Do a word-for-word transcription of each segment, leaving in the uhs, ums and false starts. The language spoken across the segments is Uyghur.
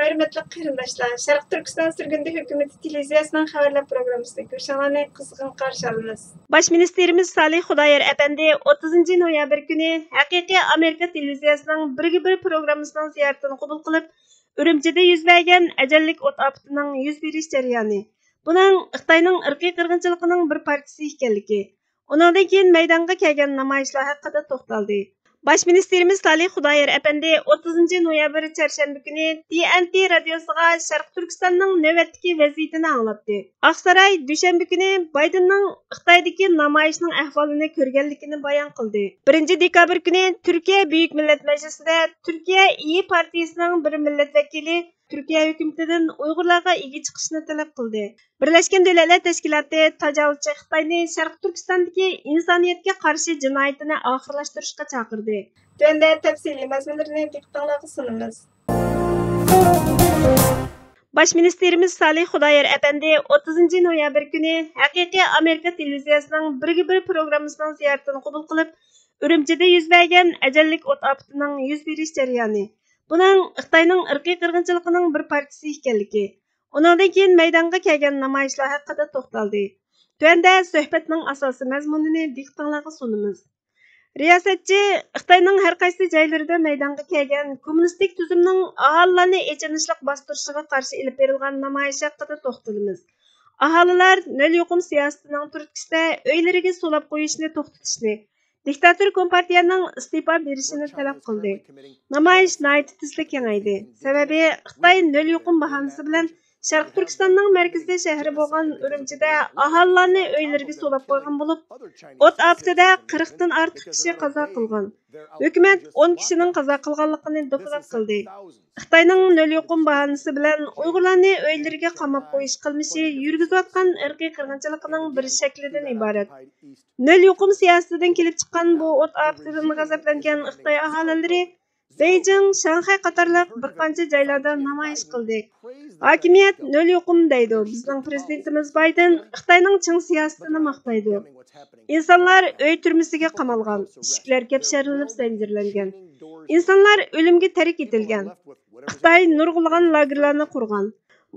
ھۆرمەتلىك قېرىنداشلار، شەرقىي تۈركىستان سۈرگۈندە ھۆكۈمىتى تېلېۋىزىيەسىنىڭ خەۋەرلەر پروگراممىسىنى كۆرۈشۈڭلارنى قىزغىن قارشى ئالىمىز. باش مىنىستىرىمىز سالىھ خۇدايار ئەپەندى ئوتتۇزىنچى نويابىر كۈنى ھەقىقىي ئامېرىكا تېلېۋىزىيەسىنىڭ بىرگە بىر پروگراممىسىنىڭ زىيارىتىنى قوبۇل قىلىپ، ئۈرۈمچىدە يۈز بەرگەن ئەجەللىك ئوت ئاپىتىنىڭ يۈز بېرىش جەريانى، بۇنىڭ خىتاينىڭ ئىرقىي قىرغىنچىلىقىنىڭ بىر پارچىسى ئىكەنلىكى، ئۇنىڭدىن كېيىن مەيدانغا كەلگەن نامايىشلار ھەققىدە توختالدى. باش مىنىستىرىمىز سالىھ خۇدايار ئەپەندى ئوتتۇزىنچى نويابىر چارشەنبە كۈنى تى ئېن تى رادىيوسىغا شەرقىي تۈركىستاننىڭ نۆۋەتتىكى ۋەزىيىتىنى ئاڭلاتتى. ئاقساراي دۈشەنبە كۈنى بايدېننىڭ خىتايدىكى نامايىشنىڭ ئەھۋالىنى كۆرگەنلىكىنى بايان قىلدى. بىرىنچى دېكابىر كۈنى تۈركىيە بۈيۈك مىللەت مەجلىسىدە تۈركىيە ئىيى پارتىيىسىنىڭ بىر مىللەت ۋەكىلى تۈركىيە ھۆكۈمىتىدىن ئۇيغۇرلارغا ئىگە چىقىشنى تەلەپ قىلدى. بىرلەشكەن دۆلەتلەر تەشكىلاتى تاجاۋۇزچى خىتاينى شەرقىي تۈركىستاندىكى ئىنسانىيەتكە قارشى جىنايىتىنى ئاخىرلاشتۇرۇشقا چاقىردى. تۆۋەندە تەپسىلىي مەزمۇنلىرىنى دىققىتىڭلارغا سۇنىمىز. باش مىنىستىرىمىز سالىھ خۇدايار ئەپەندى ئوتتۇزىنچى نويابىر كۈنى ھەقىقىي ئامېرىكا تېلېۋىزىيەسىنىڭ بىرگە بىر پروگراممىسىنىڭ زىيارىتىنى قوبۇل قىلىپ، ئۈرۈمچىدە يۈز بەرگەن ئەجەللىك ئوت ئاپىتىنىڭ يۈز بېرىش جەريانى، بۇنىڭ خىتاينىڭ ئىرقىي قىرغىنچىلىقىنىڭ بىر پارچىسى ئىكەنلىكى، ئۇنىڭدىن كېيىن مەيدانغا كەلگەن نامايىشلار ھەققىدە توختالدى. تۆۋەندە سۆھبەتنىڭ ئاساسىي مەزمۇنىنى دىققىتىڭلارغا سۇنىمىز. رىياسەتچى خىتاينىڭ ھەر قايسى جايلىرىدا مەيدانغا كەلگەن كوممۇنىستىك تۈزۈمنىڭ ئاھالىلەرنى ئېچىنىشلىق باستۇرۇشىغا قارشى ئېلىپ بېرىلغان نامايىش ھەققىدە توختىلىمىز. ئاھالىلەر نۆل يۇقۇم سىياسىتىنىڭ تۈرتكىسىدە ئۆيلىرىگە سولاپ قويۇشنى توختىتىشنى، دىكتاتور كومپارتىيەنىڭ ئىستېپا بېرىشىنى تەلەپ قىلدى. نامايىش ناھايىتى تېزلا كېڭەيدى. سەۋەبى، خىتاي نۆل يۇقۇم باھانىسى بىلەن شەرقىي تۈركىستاننىڭ مەركىزىي شەھىرى بولغان ئۈرۈمچىدە ئاھالىلارنى ئۆيلىرىگە سولاپ قويغان بولۇپ، ئوت ئاپىتىدە قىرىقتىن ئارتۇق كىشى قازا قىلغان. ھۆكۈمەت ئون كىشىنىڭ قازا قىلغانلىقىنى دوكلات قىلدى. خىتاينىڭ نۆل يۇقۇم باھانىسى بىلەن ئۇيغۇرلارنى ئۆيلىرىگە قاماپ قويۇش قىلمىشى يۈرگۈزۈۋاتقان ئىرقىي قىرغىنچىلىقىنىڭ بىر شەكلىدىن ئىبارەت. نۆل يۇقۇم سىياسىتىدىن كېلىپ چىققان بۇ ئوت ئاپىتىدىن غەزەپلەنگەن خىتاي ئاھالىلىرى بېيجىڭ، شاڭخەي قاتارلىق بىر قانچە جايلاردا نامايىش قىلدى. ھاكىمىيەت نۆل يۇقۇم دەيدۇ، بىزنىڭ پىرېزىدېنتىمىز بايدېن خىتاينىڭ چىڭ سىياسىتىنى ماختايدۇ. ئىنسانلار ئۆي تۈرمىسىگە قامالغان، ئىشىكلەر كەپشەرلىنىپ زەنجىرلەنگەن. ئىنسانلار ئۆلۈمگە تەرك ئېتىلگەن. خىتاي نۇرغۇنلىغان لاگېرلارنى قۇرغان.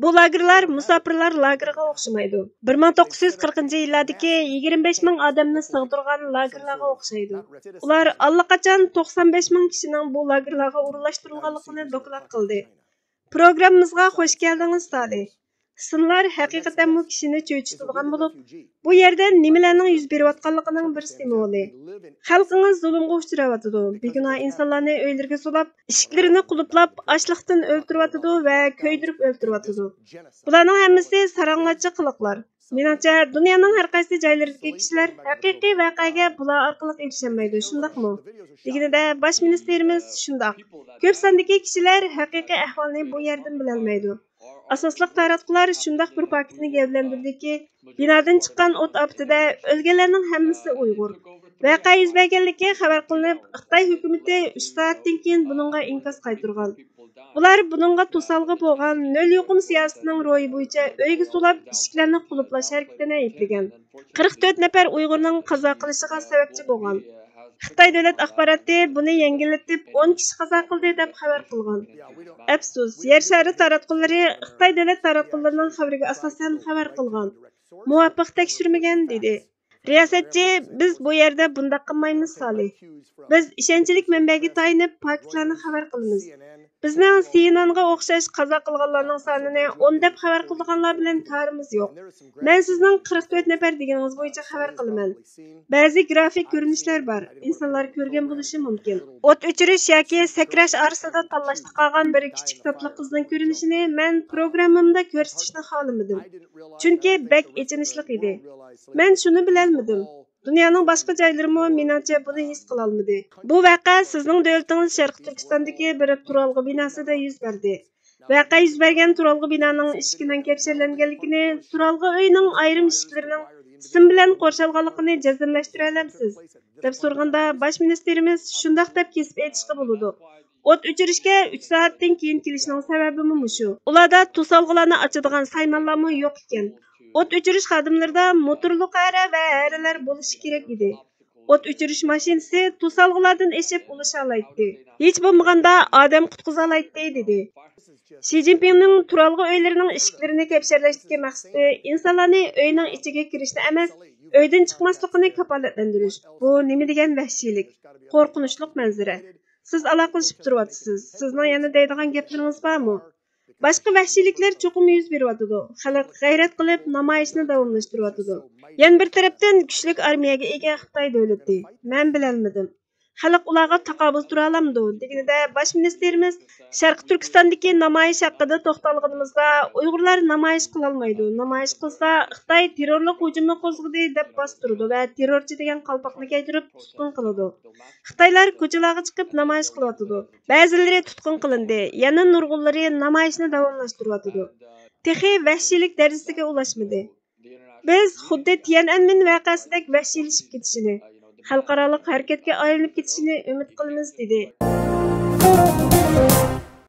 بۇ لاگېرلار مۇساپىرلار لاگېرىغا ئوخشىمايدۇ. بىر مىڭ توققۇز يۈز قىرىقىنچى يىللاردىكى يىگىرمە بەش مىڭ ئادەمنى سىغدۇرغان لاگېرلارغا ئوخشايدۇ. ئۇلار ئاللىقاچان توقسان بەش مىڭ كىشىنىڭ بۇ لاگېرلارغا ئورۇنلاشتۇرۇلغانلىقىنى دوكلات قىلدى. پروگراممىمىزغا خوش كەلدىڭىز، سالىھ. سىنلار ھەقىقەتەنمۇ كىشىنى چۆچۈتىدىغان بولۇپ، بۇ يەردە نېمىلەرنىڭ يۈز بېرىۋاتقانلىقىنىڭ بىر سىمۋولى. خەلقىڭىز زۇلۇمغا ئۇچراۋاتىدۇ، بىگۇناھ ئىنسانلارنى ئۆيلىرىگە سولاپ، ئىشىكلىرىنى قۇلۇپلاپ، ئاچلىقتىن ئۆلتۈرۈۋاتىدۇ ۋە كۆيدۈرۈپ ئۆلتۈرۈۋاتىدۇ. بۇلارنىڭ ھەممىسى ساراڭلارچە قىلىقلار. مېنىڭچە، دۇنيانىڭ ھەر قايسى جايلىرىدىكى كىشىلەر ھەقىقىي ۋەقەگە بۇلار ئارقىلىق ئېرىشەلمەيدۇ، شۇنداقمۇ؟ دېگىنىدە، باش مىنىستىرىمىز شۇنداق. كۆپ ساندىكى كىشىلەر ھەقىقىي ئەھۋالنى بۇ يەردىن بىلەلمەيدۇ. ئاساسلىق تاراتقۇلار شۇنداق بىر پاكىتنى گەۋدىلەندۈردىكى، بىنادىن چىققان ئوت ئاپىتىدە ئۆلگەنلەرنىڭ ھەممىسى ئۇيغۇر. ۋەقە يۈز بەرگەنلىكى خەۋەر قىلىنىپ، خىتاي ھۆكۈمىتى ئۈچ سائەتتىن كېيىن بۇنىڭغا ئىنكاس قايتۇرغان. بۇلار بۇنىڭغا توسالغۇ بولغان نۆل يۇقۇم سىياسىتىنىڭ روھى بويىچە ئۆيگە سولاپ، ئىشىكلەرنى قۇلۇپلاش ھەرىكىتىنى ئەيىبلىگەن. قىرىق تۆت نەپەر ئۇيغۇرنىڭ قازا قىلىشىغا سەۋەبچى بولغان. خىتاي دۆلەت ئاخباراتى بۇنى يەڭگىللىتىپ، ئون كىشى قازا قىلدى دەپ خەۋەر قىلغان. ئەپسۇس، يەر شارى تاراتقۇلىرى خىتاي دۆلەت تاراتقۇلىرىنىڭ خەۋىرىگە ئاساسەن خەۋەر قىلغان. مۇۋاپىق تەكشۈرمىگەن، دېدى. رىياسەتچى، بىز بۇ يەردە بۇنداق قىلمايمىز، سالىھ. بىز ئىشەنچلىك مەنبەگە تايىنىپ پاكىتلارنى خەۋەر قىلىمىز. بىزنىڭ سىئېنئېنغا ئوخشاش قازا قىلغانلارنىڭ سانىنى ئون دەپ خەۋەر قىلىدىغانلار بىلەن كارىمىز يوق. مەن سىزنىڭ قىرىق تۆت نەپەر دېگىنىڭىز بويىچە خەۋەر قىلىمەن. بەزى گرافىك كۆرۈنۈشلەر بار، ئىنسانلار كۆرگەن بولۇشى مۇمكىن. ئوت ئۆچۈرۈش ياكى سەكرەش ئارىسىدا تاللاشتا قالغان بىر كىچىك تاتلىق قىزنىڭ كۆرۈنۈشىنى مەن پروگراممامدا كۆرسىتىشنى خالىمىدىم. چۈنكى بەك ئېچىنىشلىق ئىدى. مەن شۇنى بىلەلمىدىم. دۇنيانىڭ باشقا جايلىرىمۇ مېنىڭچە بۇنى ھېس قىلالمىدى. بۇ ۋەقە سىزنىڭ دۆلىتىڭىز شەرقىي تۈركىستاندىكى بىر تۇرالغۇ بىناسىدا يۈز بەردى. ۋەقە يۈز بەرگەن تۇرالغۇ بىنانىڭ ئىشىكىنىڭ كەپشەرلەنگەنلىكىنى، تۇرالغۇ ئۆينىڭ ئايرىم ئىشىكلىرىنىڭ سىم بىلەن قورشالغانلىقىنى جەزملەشتۈرەلەمسىز؟ دەپ سورىغاندا، باش مىنىستىرىمىز شۇنداق دەپ كېسىپ ئېيتىشقا بولىدۇ. ئوت ئۆچۈرۈشكە ئۈچ سائەتتىن كېيىن كېلىشنىڭ سەۋەبىمۇ مۇشۇ. ئۇلاردا توسالغۇلارنى ئاچىدىغان سايمانلارمۇ يوق ئىكەن. ئوت ئۆچۈرۈش خادىملىرىدا موتورلۇق ھەرە ۋە ھەرىلەر بولۇشى كېرەك ئىدى. ئوت ئۆچۈرۈش ماشىنىسى توسالغۇلاردىن ئېشىپ ئۇلىشالايتتى. ھېچ بولمىغاندا ئادەم قۇتقۇزالايتتى، دېدى. شى جىنپىڭنىڭ تۇرالغۇ ئۆيلىرىنىڭ ئىشىكلىرىنى كەپشەرلەشتىكى مەقسىتى ئىنسانلارنى ئۆينىڭ ئىچىگە كىرىشنى ئەمەس، ئۆيدىن چىقماسلىقىنى كاپالەتلەندۈرۈش. بۇ نېمە دېگەن ۋەھشىيلىك، قورقۇنچلۇق مەنزىرە. سىز ئالاقىلىشىپ تۇرۇۋاتىسىز. سىزنىڭ يەنە دەيدىغان گەپلىرىڭىز بارمۇ؟ باشقا ۋەھشىيلىكلەر چوقۇم يۈز بېرىۋاتىدۇ. خەلق غەيرەت قىلىپ، نامايىشنى داۋاملاشتۇرۇۋاتىدۇ. يەنە بىر تەرەپتىن، كۈچلۈك ئارمىيەگە ئىگە خىتاي دۆلىتى. مەن بىلەلمىدىم. خەلق ئۇلارغا تاقابىل تۇرالامدۇ؟ دېگىنىدە، باش مىنىستىرىمىز شەرقىي تۈركىستاندىكى نامايىش ھەققىدە توختالغىنىمىزدا، ئۇيغۇرلار نامايىش قىلالمايدۇ، نامايىش قىلسا، خىتاي تېررورلۇق ھۇجۇمى قوزغىدى، دەپ باستۇرىدۇ ۋە تېررورچى دېگەن قالپاقنى كىيدۈرۈپ، تۇتقۇن قىلىدۇ. خىتايلار كوچىلارغا چىقىپ نامايىش قىلىۋاتىدۇ. بەزىلىرى تۇتقۇن قىلىندى، يەنە نۇرغۇنلىرى نامايىشنى داۋاملاشتۇرۇۋاتىدۇ. تېخى ۋەھشىيلىك دەرىجىسىگە ئۇلاشمىدى. بىز خۇددى تيەنئەنمېن ۋەقەسىدەك ۋەھشىيلىشىپ كېتىشىنى، خەلقئارالىق ھەرىكەتكە ئايلىنىپ كېتىشىنى ئۈمىد قىلىمىز، دېدى.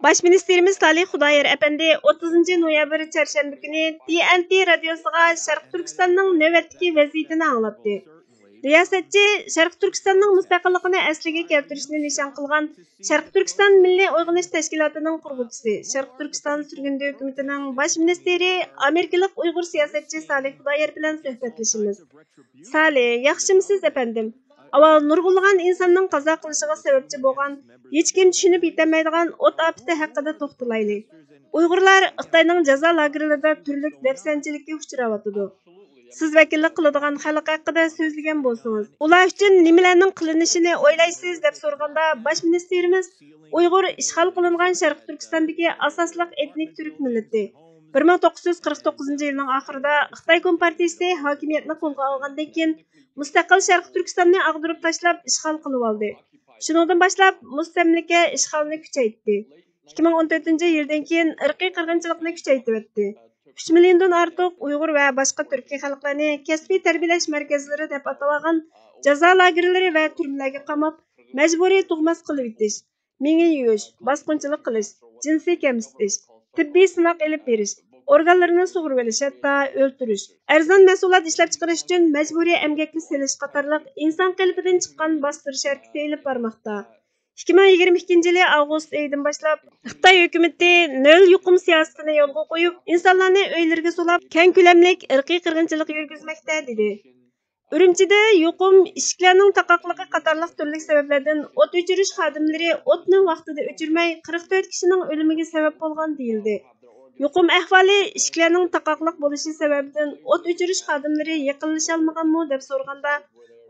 باش مىنىستىرىمىز سالىھ خۇدايار ئەپەندى ئوتتۇزىنچى نويابىر چارشەنبە كۈنى تيەنئەنتې رادىيوسىغا شەرقىي تۈركىستاننىڭ نۆۋەتتىكى ۋەزىيىتىنى ئاڭلاتتى. رىياسەتچى شەرقىي تۈركىستاننىڭ مۇستەقىللىقىنى ئەسلىگە كەلتۈرۈشنى نىشان قىلغان شەرقىي تۈركىستان مىللىي ئويغىنىش تەشكىلاتىنىڭ قۇرغۇچىسى، شەرقىي تۈركىستان سۈرگۈندە ھۆكۈمىتىنىڭ باش مىنىستىرى، ئامېرىكىلىق ئۇيغۇر سىياسەتچى سالىھ خۇدايار بىلەن سۆھبەتلىشىمىز. سالىھ، ياخشىمۇسىز، ئەپەندىم؟ ئاۋۋال نۇرغۇنلىغان ئىنساننىڭ قازا قىلىشىغا سەۋەبچى بولغان، ھېچكىم چۈشىنىپ يېتەلمەيدىغان ئوت ئاپىتى ھەققىدە توختىلايلى. ئۇيغۇرلار خىتاينىڭ جازا لاگېرلىرىدا تۈرلۈك دەپسەندىچىلىككە ئۇچراۋاتىدۇ. سىز ۋەكىللىك قىلىدىغان خەلق ھەققىدە سۆزلىگەن بولسىڭىز، ئۇلار ئۈچۈن نېمىلەرنىڭ قىلىنىشىنى ئويلايسىز؟ دەپ سورىغاندا، باش مىنىستىرىمىز ئۇيغۇر ئىشغال قىلىنغان شەرقىي تۈركىستاندىكى ئاساسلىق ئېتنىك تۈرك مىللىتى. بىر مىڭ توققۇز يۈز قىرىق توققۇزىنچى يىلنىڭ ئاخىرىدا خىتاي كومپارتىيىسى ھاكىمىيەتنى قولغا ئالغاندىن كېيىن، مۇستەقىل شەرقىي تۈركىستاننى ئاغدۇرۇپ تاشلاپ، ئىشغال قىلىۋالدى. شۇنىڭدىن باشلاپ، مۇستەملىكە ئىشغالنى كۈچەيتتى. ئىككى مىڭ ئون تۆتىنچى يىلدىن كېيىن ئىرقىي قىرغىنچىلىقنى كۈچەيتىۋەتتى. ئۈچ مىليوندىن ئارتۇق ئۇيغۇر ۋە باشقا تۈركىي خەلقلەرنى كەسپىي تەربىيەلەش مەركەزلىرى دەپ ئاتىلىدىغان جازا لاگېرلىرى ۋە تۈرمىلەرگە قاماپ، مەجبۇرىي تۇغماس قىلىۋېتىش، مېڭە يۇيۇش، باسقۇنچىلىق قىلىش، جىنسىي كەمسىتىش، تېببىي سىناق ئېلىپ بېرىش، ئورگانلىرىنى سۇغۇرۇۋېلىش، ھەتتا ئۆلتۈرۈش. ئەرزان مەھسۇلات ئىشلەپچىقىرىش ئۈچۈن مەجبۇرىي ئەمگەككە سېلىش قاتارلىق ئىنسان قېلىپىدىن چىققان باستۇرۇش ھەرىكىتى ئېلىپ بارماقتا. ئىككى مىڭ يىگىرمە ئىككىنچى يىلى ئاۋغۇست ئېيىدىن باشلاپ، خىتاي ھۆكۈمىتى نۆل يۇقۇم سىياسىتىنى يولغا قويۇپ، ئىنسانلارنى ئۆيلىرىگە سولاپ، كەڭ كۆلەملىك ئىرقىي قىرغىنچىلىق يۈرگۈزمەكتە، دېدى. ئۈرۈمچىدە يۇقۇم، ئىشىكلەرنىڭ تاقاقلىقى قاتارلىق تۈرلۈك سەۋەبلەردىن ئوت ئۆچۈرۈش خادىملىرى ئوتنى ۋاقتىدا ئۆچۈرمەي، قىرىق تۆت كىشىنىڭ ئۆلۈمىگە سەۋەب بولغان، دېيىلدى. يۇقۇم ئەھۋالى ئىشىكلەرنىڭ تاقاقلىق بولۇشى سەۋەبىدىن ئوت ئۆچۈرۈش خادىملىرى يېقىنلىشالمىغانمۇ، دەپ سورىغاندا،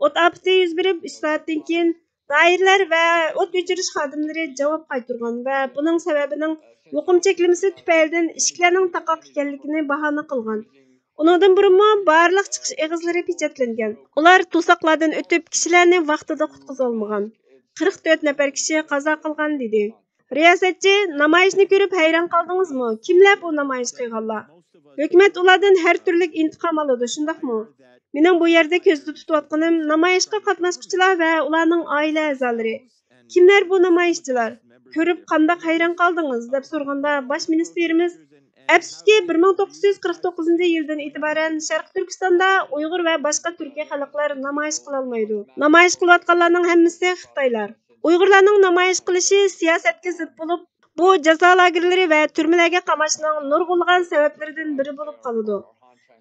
ئوت ئاپىتى يۈز بېرىپ ئۈچ سائەتتىن كېيىن دائىرىلەر ۋە ئوت ئۆچۈرۈش خادىملىرى جاۋاب قايتۇرغان ۋە بۇنىڭ سەۋەبىنىڭ يۇقۇم چەكلىمىسى تۈپەيلىدىن ئىشىكلەرنىڭ تاقاق ئىكەنلىكىنى باھانە قىلغان. ئۇنىڭدىن بۇرۇنمۇ بارلىق چىقىش ئېغىزلىرى پېچەتلەنگەن. ئۇلار توساقلاردىن ئۆتۈپ، كىشىلەرنى ۋاقتىدا قۇتقۇزالمىغان. قىرىق تۆت نەپەر كىشى قازا قىلغان، دېدى. رىياسەتچى، نامايىشنى كۆرۈپ ھەيران قالدىڭىزمۇ؟ كىملەر بۇ نامايىش قىلغانلار؟ ھۆكۈمەت ئۇلاردىن ھەر تۈرلۈك ئىنتىقام ئالىدۇ، شۇنداقمۇ؟ مېنىڭ بۇ يەردە كۆزدە تۇتۇۋاتقىنىم نامايىشقا قاتناشقۇچىلار ۋە ئۇلارنىڭ ئائىلە ئەزالىرى. كىملەر بۇ نامايىشچىلار؟ كۆرۈپ قانداق ھەيران قالدىڭىز؟ دەپ سورىغاندا، باش مىنىستىرىمىز، ئەپسۇسكى، بىر مىڭ توققۇز يۈز قىرىق توققۇزىنچى يىلدىن ئېتىبارەن شەرقىي تۈركىستاندا ئۇيغۇر ۋە باشقا تۈركىي خەلقلەر نامايىش قىلالمايدۇ. نامايىش قىلىۋاتقانلارنىڭ ھەممىسى خىتايلار. ئۇيغۇرلارنىڭ نامايىش قىلىشى سىياسەتكە زىت بولۇپ، بۇ جازا لاگېرلىرى ۋە تۈرمىلەرگە قاماشنىڭ نۇرغۇنلىغان سەۋەبلىرىدىن بىرى بولۇپ قالىدۇ.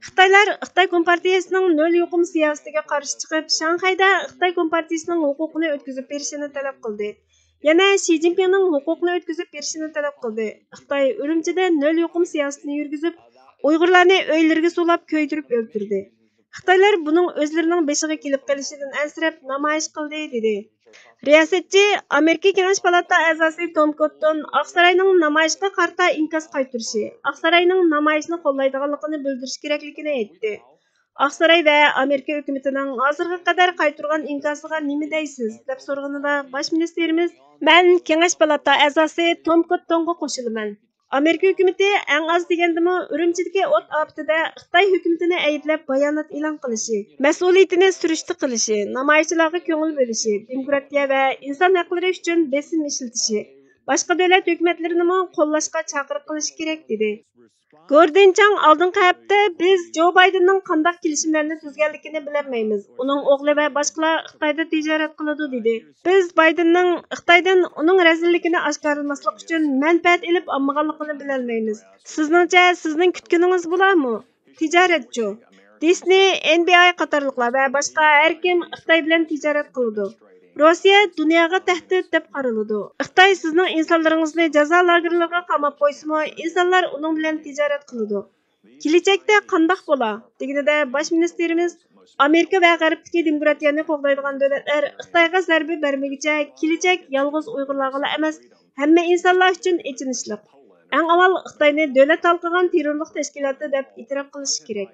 خىتايلار خىتاي كومپارتىيىسىنىڭ نۆل يۇقۇم سىياسىتىگە قارشى چىقىپ، شاڭخەيدە خىتاي كومپارتىيىسىنىڭ ھوقۇقىنى ئۆتكۈزۈپ بېرىشىنى تەلەپ قىلدى. يەنە شى جىنپىڭنىڭ ھوقۇقنى ئۆتكۈزۈپ بېرىشىنى تەلەپ قىلدى. خىتاي ئۈرۈمچىدە نۆل يۇقۇم سىياسىتىنى يۈرگۈزۈپ، ئۇيغۇرلارنى ئۆيلىرىگە سولاپ كۆيدۈرۈپ ئۆلتۈردى. خىتايلار بۇنىڭ ئۆزلىرىنىڭ بېشىغا كېلىپ قېلىشىدىن ئەنسىرەپ نامايىش قىلدى، دېدى. رىياسەتچى ئامېرىكا كېڭەش پالاتا ئەزاسى توم كوتتون ئاقساراينىڭ نامايىشقا قارىتا ئىنكاس قايتۇرۇشى، ئاقساراينىڭ نامايىشنى قوللايدىغانلىقىنى بىلدۈرۈش كېرەكلىكىنى ئېيتتى. ئاقساراي ۋە ئامېرىكا ھۆكۈمىتىنىڭ ھازىرغا قەدەر قايتۇرغان ئىنكاسىغا نېمە دەيسىز؟ دەپ سورىغىنىدا باش مىنىستىرىمىز، مەن كېڭەش پالاتا ئەزاسى توم كوتتونغا قوشۇلىمەن. ئامېرىكا ھۆكۈمىتى ئەڭ ئاز دېگەندىمۇ ئۈرۈمچىدىكى ئوت ئاپىتىدە خىتاي ھۆكۈمىتىنى ئەيىبلەپ بايانات ئېلان قىلىشى، مەسئۇلىيىتىنى سۈرۈشتە قىلىشى، نامايىشچىلارغا كۆڭۈل بۆلۈشى، دېموكراتىيە ۋە ئىنسان ھەقلىرى ئۈچۈن بېسىم ئىشلىتىشى، باشقا دۆلەت ھۆكۈمەتلىرىنىمۇ قوللاشقا چاقىرىق قىلىشى كېرەك، دېدى. گوردىن چاڭ ئالدىنقى ھەپتە، بىز جو بايدېننىڭ قانداق كېلىشىملەرنى تۈزگەنلىكىنى بىلەلمەيمىز. ئۇنىڭ ئوغلى ۋە باشقىلار خىتايدا تىجارەت قىلىدۇ، دېدى. بىز بايدېننىڭ خىتايدىن ئۇنىڭ رەزىللىكىنى ئاشكارىلىماسلىق ئۈچۈن مەنپەئەت ئېلىپ ئالمىغانلىقىنى بىلەلمەيمىز. سىزنىڭچە، سىزنىڭ كۈتكىنىڭىز بۇلارمۇ؟ تىجارەتچۇ؟ دىسنېي، ئېن بى ئاي قاتارلىقلار ۋە باشقا ھەر كىم خىتاي بىلەن تىجارەت قىلىدۇ. روسىيە دۇنياغا تەھدىت دەپ قارىلىدۇ. خىتاي سىزنىڭ ئىنسانلىرىڭىزنى جازا لاگېرلىرىغا قاماپ قويسىمۇ، ئىنسانلار ئۇنىڭ بىلەن تىجارەت قىلىدۇ. كېلىچەكتە قانداق بولا؟ دېگىنىدە، باش مىنىستىرىمىز ئامېرىكا ۋە غەربتىكى دېموكراتىيەنى قوغدايدىغان دۆلەتلەر خىتايغا زەربە بەرمىگۈچە، كېلىچەك يالغۇز ئۇيغۇرلارغىلا ئەمەس، ھەممە ئىنسانلار ئۈچۈن ئېچىنىشلىق. ئەڭ ئاۋۋال خىتاينى دۆلەت ھالقىغان تېررورلۇق تەشكىلاتى دەپ ئېتىراپ قىلىشى كېرەك.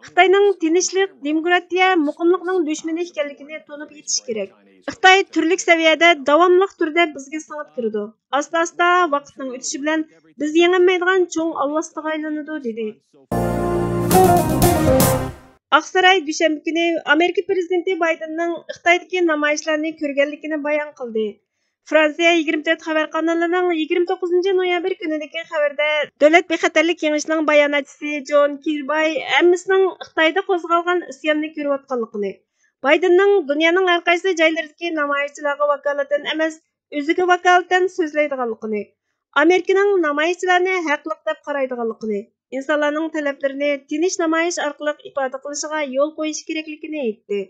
خىتاينىڭ تىنچلىق، دېموكراتىيە، مۇقىملىقنىڭ دۈشمىنى ئىكەنلىكىنى تونۇپ يېتىشى كېرەك. خىتاي تۈرلۈك سەۋىيەدە داۋاملىق تۈردە بىزگە سىڭىپ كىرىدۇ. ئاستا-ئاستا ۋاقىتنىڭ ئۆتۈشى بىلەن بىز يېڭەلمەيدىغان چوڭ ئالۋاستىغا ئايلىنىدۇ، دېدى. ئاقساراي دۈشەنبە كۈنى ئامېرىكا پىرېزىدېنتى بايدېننىڭ خىتايدىكى نامايىشلارنى كۆرگەنلىكىنى بايان قىلدى. فرانسىيە يىگىرمە تۆت خەۋەر قانىلىنىڭ يىگىرمە توققۇزىنچى نويابىر كۈنىدىكى خەۋىرىدە، دۆلەت بىخەتەرلىك كېڭىشىنىڭ باياناتچىسى جون كىرباي ھەممىسىنىڭ خىتايدا قوزغالغان ئىسياننى كۆرۈۋاتقانلىقىنى، بايدېننىڭ دۇنيانىڭ ھەرقايسى جايلىرىدىكى نامايىشچىلارغا ۋاكالىتەن ئەمەس، ئۆزىگە ۋاكالىتەن سۆزلەيدىغانلىقىنى، ئامېرىكىنىڭ نامايىشچىلارنى ھەقلىق دەپ قارايدىغانلىقىنى، ئىنسانلارنىڭ تەلەپلىرىنى تىنچ نامايىش ئارقىلىق ئىپادە قىلىشىغا يول قويۇشى كېرەكلىكىنى ئېيتتى.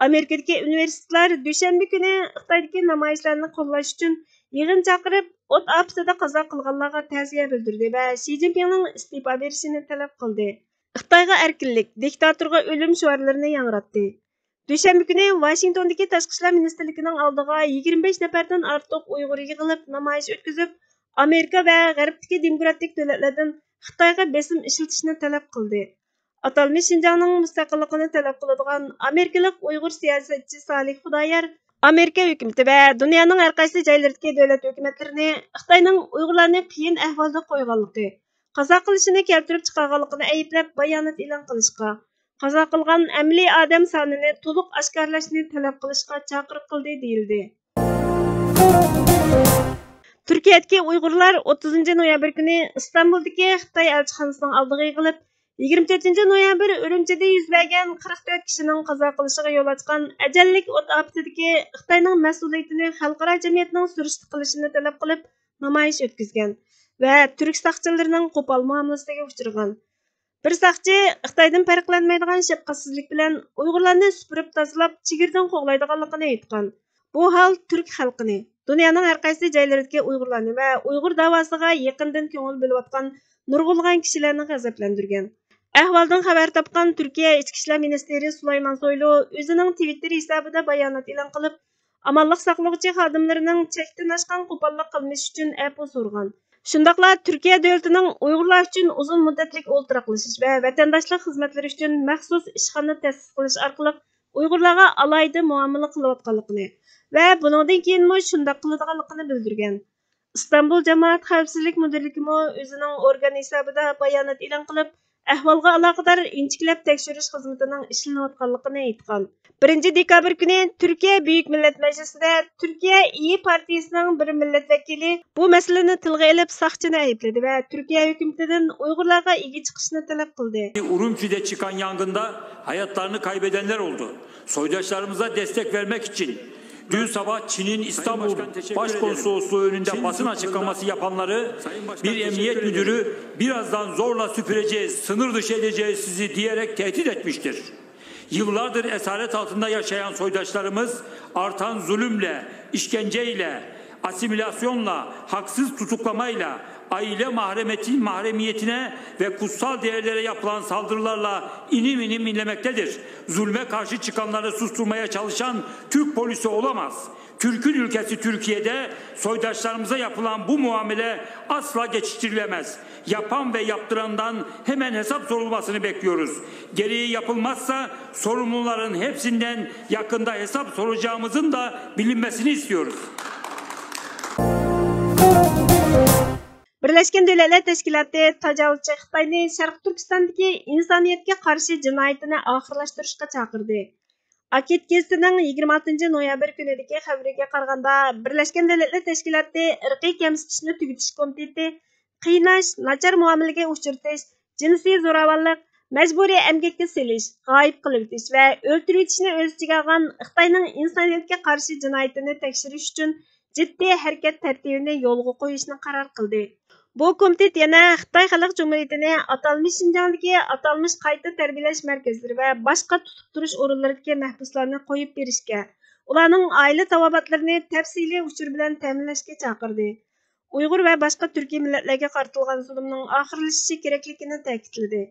ئامېرىكىدىكى ئۇنىۋېرسىتېتلار دۈشەنبە كۈنى خىتايدىكى نامايىشلارنى قوللاش ئۈچۈن يىغىن چاقىرىپ، ئوت ئاپىتىدە قازا قىلغانلارغا تەزىيە بىلدۈردى ۋە شى جىنپىڭنىڭ ئىستېپا بېرىشىنى تەلەپ قىلدى. خىتايغا ئەركىنلىك، دىكتاتورغا ئۆلۈم شوئارلىرىنى ياڭراتتى. دۈشەنبە كۈنى ۋاشىنگتوندىكى تاشقى ئىشلار مىنىستىرلىكىنىڭ ئالدىغا يىگىرمە بەش نەپەردىن ئارتۇق ئۇيغۇر يىغىلىپ، نامايىش ئۆتكۈزۈپ، ئامېرىكا ۋە غەربتىكى دېموكراتىك دۆلەتلەردىن خىتايغا بېسىم ئىشلىتىشنى تەلەپ قىلدى. ئاتالمىش شىنجاڭنىڭ مۇستەقىللىقىنى تەلەپ قىلىدىغان ئامېرىكىلىق ئۇيغۇر سىياسەتچى سالىھ خۇدايار ئامېرىكا ھۆكۈمىتى ۋە دۇنيانىڭ ھەرقايسى جايلىرىدىكى دۆلەت ھۆكۈمەتلىرىنى خىتاينىڭ ئۇيغۇرلارنى قىيىن ئەھۋالدا قويغانلىقى، قازا قىلىشىنى كەلتۈرۈپ چىقارغانلىقىنى ئەيىبلەپ بايانات ئېلان قىلىشقا، قازا قىلغان ئەمەلىي ئادەم سانىنى تولۇق ئاشكارىلاشنى تەلەپ قىلىشقا چاقىرىق قىلدى، دېيىلدى. تۈركىيەدىكى ئۇيغۇرلار ئوتتۇزىنچى نويابىر كۈنى ئىستانبۇلدىكى خىتاي ئەلچىخانىسىنىڭ ئالدىغا يىغىلىپ، يىگىرمە تۆتىنچى نويابىر ئۈرۈمچىدە يۈز بەرگەن قىرىق تۆت كىشىنىڭ قازا قىلىشىغا يول ئاچقان ئەجەللىك ئوت ئاپىتىدىكى خىتاينىڭ مەسئۇلىيىتىنى خەلقئارا جەمئىيەتنىڭ سۈرۈشتە قىلىشىنى تەلەپ قىلىپ نامايىش ئۆتكۈزگەن ۋە تۈرك ساقچىلىرىنىڭ قوپال مۇئامىلىسىگە ئۇچرىغان. بىر ساقچى خىتايدىن پەرقلەنمەيدىغان شەپقەتسىزلىك بىلەن ئۇيغۇرلارنى سۈپۈرۈپ تازىلاپ، چېگرىدىن قوغلايدىغانلىقىنى ئېيتقان. بۇ ھال تۈرك خەلقىنى، دۇنيانىڭ ھەرقايسى جايلىرىدىكى ئۇيغۇرلارنى ۋە ئۇيغۇر داۋاسىغا يېقىندىن كۆڭۈل بۆلۈۋاتقان نۇرغۇنلىغان كىشىلەرنى غەزەپلەندۈرگەن. ئەھۋالدىن خەۋەر تاپقان تۈركىيە ئىچكى ئىشلار مىنىستىرى سۇلايمان سويلۇ ئۆزىنىڭ تىۋىتتېر ھېسابىدا بايانات ئېلان قىلىپ، ئامانلىق ساقلىغۇچى خادىملىرىنىڭ چەكتىن ئاشقان قوپاللىق قىلمىشى ئۈچۈن ئەپۇ سورىغان. شۇنداقلا تۈركىيە دۆلىتىنىڭ ئۇيغۇرلار ئۈچۈن ئۇزۇن مۇددەتلىك ئولتۇراقلىشىش ۋە ۋەتەنداشلىق خىزمەتلىرى ئۈچۈن مەخسۇس ئىشخانا تەسىس قىلىش ئارقىلىق ئۇيغۇرلارغا ئالاھىدە مۇئامىلە قىلىۋاتقانلىقىنى ۋە بۇنىڭدىن كېيىنمۇ شۇنداق قىلىدىغانلىقىنى بىلدۈرگەن. ئىستانبۇل جامائەت خەۋپسىزلىك مۇدىرلىكىمۇ ئۆزىنىڭ ئورگان ھېسابىدا بايانات ئېلان قىلىپ، ئەھۋالغا ئالاقىدار ئىنچىكىلەپ تەكشۈرۈش خىزمىتىنىڭ ئىشلىنىۋاتقانلىقىنى ئېيتقان. بىرىنچى دېكابىر كۈنى تۈركىيە بۈيۈك مىللەت مەجلىسىدە تۈركىيە ئىيى پارتىيىسىنىڭ بىر مىللەت ۋەكىلى بۇ مەسىلىنى تىلغا ئېلىپ، ساقچىنى ئەيىبلىدى ۋە تۈركىيە ھۆكۈمىتىدىن ئۇيغۇرلارغا ئىگە چىقىشنى تەلەپ قىلدى. Urumçi'de çıkan yangında hayatlarını kaybedenler oldu. Soydaşlarımıza destek vermek için dün sabah Çin'in İstanbul Başkonsolosluğu önünde basın açıklaması yapanları bir emniyet müdürü "Birazdan zorla süpüreceğiz, sınır dışı edeceğiz sizi." diyerek tehdit etmiştir. Yıllardır esaret altında yaşayan soydaşlarımız artan zulümle, işkenceyle, asimilasyonla, haksız tutuklamayla, aile mahremeti, mahremiyetine ve kutsal değerlere yapılan saldırılarla inim inim inlemektedir. Zulme karşı çıkanları susturmaya çalışan Türk polisi olamaz. Türk'ün ülkesi Türkiye'de soydaşlarımıza yapılan bu muamele asla geçiştirilemez. Yapan ve yaptırandan hemen hesap sorulmasını bekliyoruz. Gereği yapılmazsa sorumluların hepsinden yakında hesap soracağımızın da bilinmesini istiyoruz. بىرلەشكەن دۆلەتلەر تەشكىلاتى تاجاۋۇزچى خىتاينى شەرقىي تۈركىستاندىكى ئىنسانىيەتكە قارشى جىنايىتىنى ئاخىرلاشتۇرۇشقا چاقىردى. ئاكېت گېزىتىنىڭ يىگىرمە ئالتىنچى نويابىر كۈنىدىكى خەۋىرىگە قارىغاندا، بىرلەشكەن دۆلەتلەر تەشكىلاتى ئىرقىي كەمسىتىشنى تۈگىتىش كومىتېتى قىيناش، ناچار مۇئامىلىگە ئۇچرىتىش، جىنسىي زوراۋانلىق، مەجبۇرىي ئەمگەككە سېلىش، غايىب قىلىۋېتىش ۋە ئۆلتۈرۈۋېتىشنى ئۆز ئىچىگە ئالغان خىتاينىڭ ئىنسانىيەتكە قارشى جىنايىتىنى تەكشۈرۈش ئۈچۈن جىددىي ھەرىكەت تەرتىپىنى يولغا قويۇشنى قارار قىلدى. بۇ كومىتېت يەنە خىتاي خەلق جۇمھۇرىيىتىنى ئاتالمىش شىنجاڭدىكى ئاتالمىش قايتا تەربىيەلەش مەركەزلىرى ۋە باشقا تۇتۇپ تۇرۇش ئورۇنلىرىدىكى مەھبۇسلارنى قويۇپ بېرىشكە، ئۇلارنىڭ ئائىلە تاۋابىئاتلىرىنى تەپسىلىي ئۇچۇر بىلەن تەمىنلەشكە چاقىردى. ئۇيغۇر ۋە باشقا تۈركىي مىللەتلەرگە قارىتىلغان زۇلۇمنىڭ ئاخىرلىشىشى كېرەكلىكىنى تەكىتلىدى.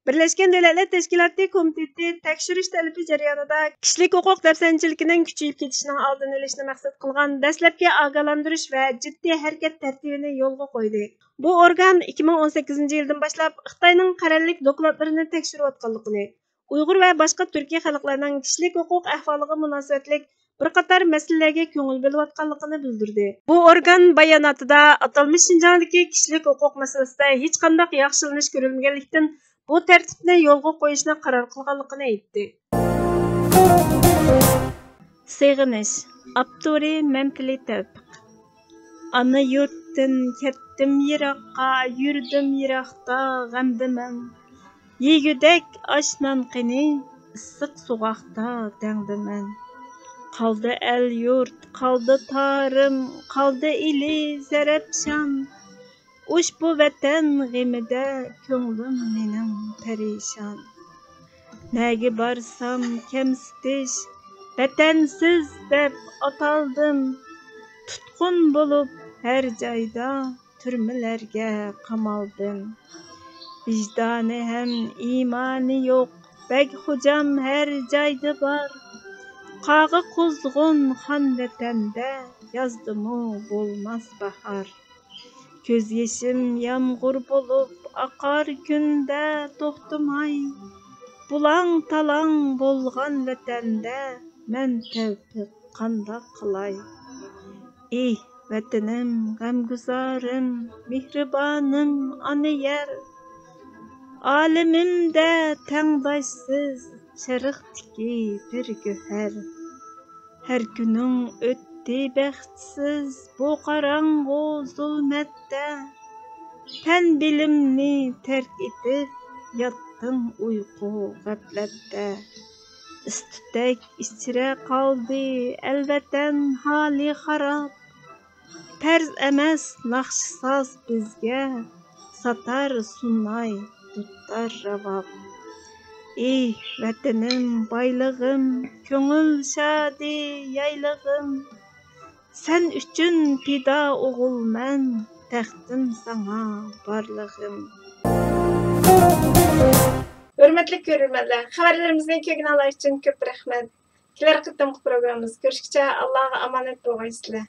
بىرلەشكەن دۆلەتلەر تەشكىلاتى كومىتېتى تەكشۈرۈش تەلىپى جەريانىدا كىشىلىك ھوقۇق دەپسەندىچىلىكىنىڭ كۈچىيىپ كېتىشىنىڭ ئالدىنى ئېلىشنى مەقسەت قىلغان دەسلەپكى ئاگاھلاندۇرۇش ۋە جىددىي ھەرىكەت تەرتىپىنى يولغا قويدى. بۇ ئورگان ئىككى مىڭ ئون سەككىزىنچى يىلدىن باشلاپ خىتاينىڭ قەرەللىك دوكلاتلىرىنى تەكشۈرۈۋاتقانلىقىنى، ئۇيغۇر ۋە باشقا تۈركىي خەلقلەرنىڭ كىشىلىك ھوقۇق ئەھۋالىغا مۇناسىۋەتلىك بىر قاتار مەسىلىلەرگە كۆڭۈل بۆلۈۋاتقانلىقىنى بىلدۈردى. بۇ ئورگان باياناتىدا ئاتالمىش شىنجاڭدىكى كىشىلىك ھوقۇق مەسىلىسىدە ھېچقانداق ياخشىلىنىش كۆرۈلمىگەنلىكتىن، بۇ تەرتىپنى يولغا قويۇشنى قارار قىلغانلىقىنى ئېيتتى. سېغىنىش، ئاپتورى مەمتىلى تەۋپىق. ئانا يۇرتتىن كەتتىم يىراققا، يۈردۈم يىراقتا غەمدە مەن. يېگۈدەك ئاش نان قېنى، ئىسسىق سوغۇقتا دەڭدىمەن. قالدى ئەل-يۇرت، قالدى تارىم، قالدى ئىلى زەرەپشان. ئۇشبۇ ۋەتەن غېمىدە كۆڭلۈم مېنىڭ پەرىشان. نەگە بارسام كەمسىتىش، ۋەتەنسىز دەپ ئاتالدىم. تۇتقۇن بولۇپ ھەر جايدا تۈرمىلەرگە قامالدىم. ۋىجدانى ھەم ئىمانى يوق بەگ خوجام ھەر جايدا بار. قاغا قۇزغۇن خان ۋەتەندە يازدىمۇ بولماس باھار. كۆز يېشىم يامغۇر بولۇپ ئاقار كۈندە توختىماي. بۇلاڭ-تالاڭ بولغان ۋەتەندە مەن تەۋپىق قانداق قىلاي؟ ئېھ، ۋەتىنىم، غەمگۇزارىم، مېھرىبانىم ئانا يەر. ئالىمىمدە تەڭداشسىز شەرقتىكى بىر گۆھەر. ھەر كۈنۈڭ ئۆتتى بەختسىز بۇ قاراڭغۇ زۇلمەتتە. تەن بىلىمنى تەرك ئېتىپ، ياتتىڭ ئۇيقۇ غەپلەتتە. ئىس-تۈتەك ئىچرە قالدى ئەل-ۋەتەن ھالى خاراب. پەرز ئەمەس ناخشا-ساز بىزگە، ساتار سۇناي، دۇتار راۋاب. ئېھ، ۋەتىنىم، بايلىقىم، كۆڭۈل شادى يايلىقىم. سەن ئۈچۈن پىدا ئوغۇلمەن، تەقدىم ساڭا بارلىقىم. ھۆرمەتلىك كۆرۈرمەنلەر، خەۋەرلىرىمىزنى كۆرگىنىڭلار ئۈچۈن كۆپ رەھمەت. كېلەر قېتىمقى پروگراممىمىزدا كۆرۈشكىچە ئاللاغا ئامانەت بولغايسىلەر.